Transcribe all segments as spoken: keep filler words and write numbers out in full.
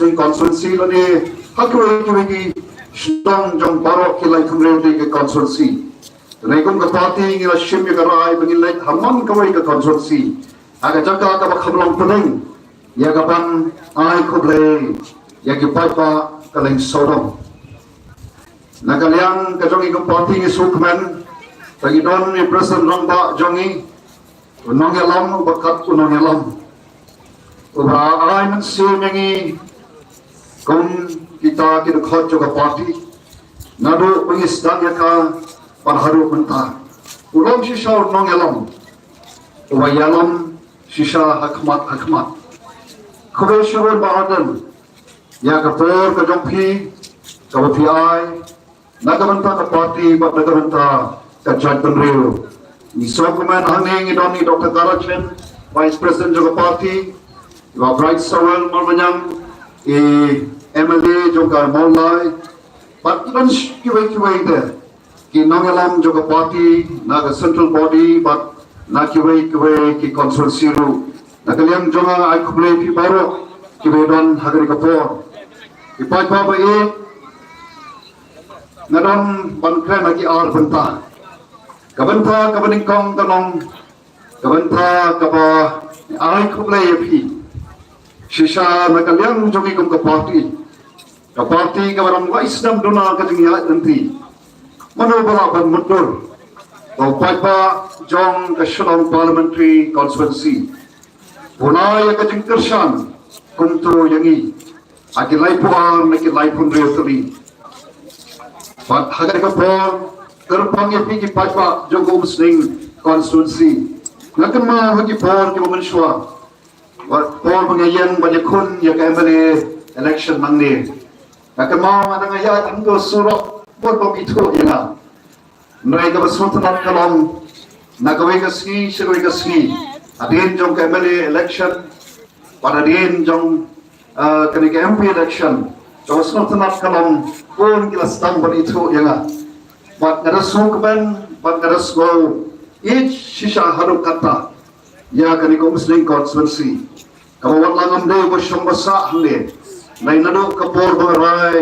Umsning constituency lane ha kiwei kiwei ki shnong jong baroh ki laiphew hynriew tylli ki constituency. Te kum ka party ngi la shim ïa ka rai ba ngin leit ha man kawei ka constituency ha ka jaka kaba kham long pdeng ïa ka ban ai khublei ïa ki paidbah ka Lyngsodong. Na ka liang ka jong ngi kum party ngi sngewkmen ba ngi don i President Rangbah jong ngi, u nongïalam uba kat u nongïalam, uba ai mynsiem ïa ngi kum kita ki dkhot jong ka party naduh ba ngi start ïa ka bad haduh mynta. U long shisha u nongïalam uba ïalam shisha ha khmat ha khmat. Khublei shibun Bah Ardent ïa ka por ka jong phi kaba phi ai na ka bynta ka party bad na ka bynta ka jaitbynriew. Ngi sngewkmen hangne ngi don i Doctor Kara Chen, Vice President jong ka party, i Bah Bright Sawel Mawlanyang, i M L A jong ka Mawlai, bad ki don kiwei kiwei te ki nongïalam jong ka party na ka central body bad na kiwei kiwei ki constituency ruh. Na ka liang jong nga ai khublei phi baroh kiba don ha kane ka por. Ki paidbah ba ïeit, nga don ban kren ha ki ar bynta. Ka bynta kaba nyngkong ka long ka bynta kaba ai khublei ïa phi shisha na ka liang jong ngi kum ka party. Ka party kaba ram lai snem duna ka jingïaid lynti. Mano ba lah ban mutdur ba u paidbah jong ka Shillong Parliamentary Constituency u la ïa ka jingkyrshan kumto ïa ngi ha ki laiphew ar na ki laiphew hynriew tylli. Bad ha kane ka por kyrpang ïa phi ki paidbah jong ka Umsning Constituency, nga kynmaw ha ki por kiba mynshuwa, por ba nga ïeng ban ïakhun ïa ka M L A election nangne, nga kynmaw nga dang ïaid hangto surok bad bym ithuh ïa nga. Hynrei kaba sngewtynnat ka long na kawei ka sngi sha kawei ka sngi, hadien jong ka M L A election bad hadien jong ah, kane ka M P election, kaba sngewtynnat ka long bun ki la sdang ban ithuh ïa nga. Bad nga da sngewkmen bad nga da sngew ïeit shisha haduh katta ïa kane ka Umsning constituency, kaba wat la ngam dei ba shong ba sah hangne, hynrei naduh ka por ba nga rai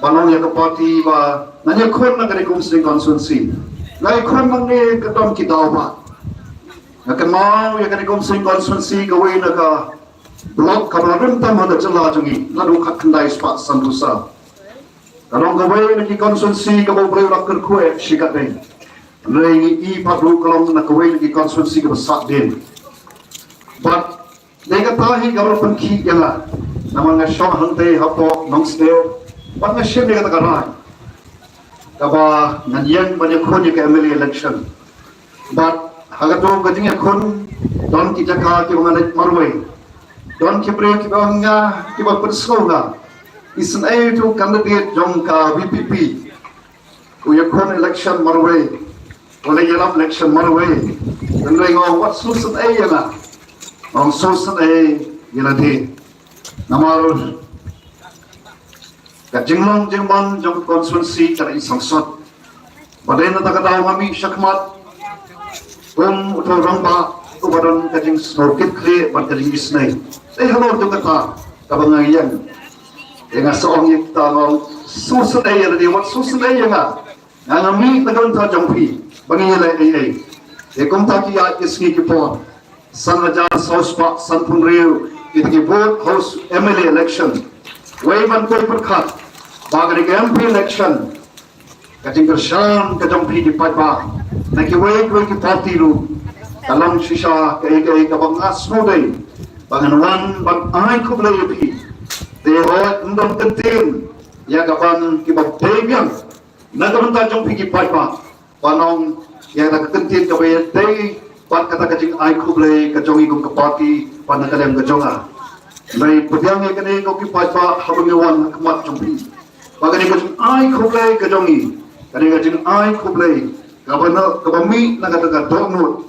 ban long ïa ka party ba ngan ïakhun na kane ka Umsning constituency, nga ïakhun nangne ka don ki daw ba nga kynmaw ïa kane ka Umsning constituency, kawei na ka block kaba la rim tam ha ka jylla jong ngi, naduh khatkhyndai spah sanphew saw. Ka long kawei na ki constituency kaba U Blei u la kyrkhu eh shikatdei. Hynrei ngi i pat ruh ka long na kawei na ki constituency kaba sahdien. Bad dei kata hi kaba la pynkhih ïa nga namar nga shong hangtei hapoh Nongsder bad nga shim ïa kata ka rai kaba ngan ïeng ban ïakhun ïa ka M L A election. Bad ha kato ka jingïakhun don ki jaka kiba nga leit marwei, don ki briew kiba ong ïa nga, kiba pynsngew ïa nga, isynei uto u candidate jong ka V P P u ïakhun election marwei, u leit ïalap election marwei. Hynrei nga ong wat sngewsynei ïa nga, nga ong sngewsynei ïa lade. Namar ka jinglong jingman jong ka constituency ka la i sangsot. Ba dei na kata ka daw nga mih shakhmat kum uto u rangbah uba don ka jingsngew kitkhlieh bad ka jingisynei. Dei halor jong kata kaba nga ïeng. Ïa nga sa ong ïa kita, nga ong sngewsynei ïa lade, wat sngewsynei ïa nga. Nga nga mih na ka bynta jong phi ba ngin ïaleh ei ei. Te kumta ki ïaid ki sngi ki por, san hajar saw spah sanphew hynriew kita ki vote House M L A election. Wei ban koi pyrkhat ba kane ka M P election, ka jingkyrshan ka jong phi ki paidbah na kiwei kiwei ki party ruh ka long shisha kaei kaei kaba nga sngewdei ba ngan wan ban ai khublei ïa phi. Te hooid, ym don kyntien ïa ka ban kiba dei biang na ka bynta jong phi ki paidbah, ban ong ïa kata ka kyntien kaba ïadei bad kata ka jingai khublei ka jong ngi kum ka party bad na ka liang ka jong nga. Hynrei pdiang ïa kane ko ki paidbah haba ngi wan ha khmat jong phi, ba kane ka jingai khublei ka jong ngi, kane ka jingai khublei kaba na, kaba mih na kata ka dohnud,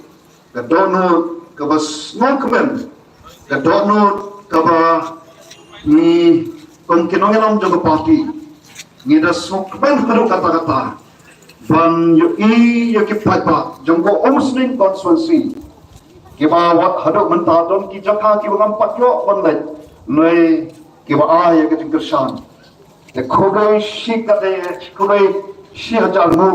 ka dohnud kaba sngewkmen, ka dohnud kaba ngi kum ki nongïalam jong ka party ngi da sngewkmen haduh katta katta ban ïohi ïa ki paidbah jong ka Umsning constituency, kiba wat haduh mynta don ki jaka kiba ngam pat ïoh ban leit, hynrei kiba ai ïa ka jingkyrshan. Te khublei shi kate, khublei shi hajar nguh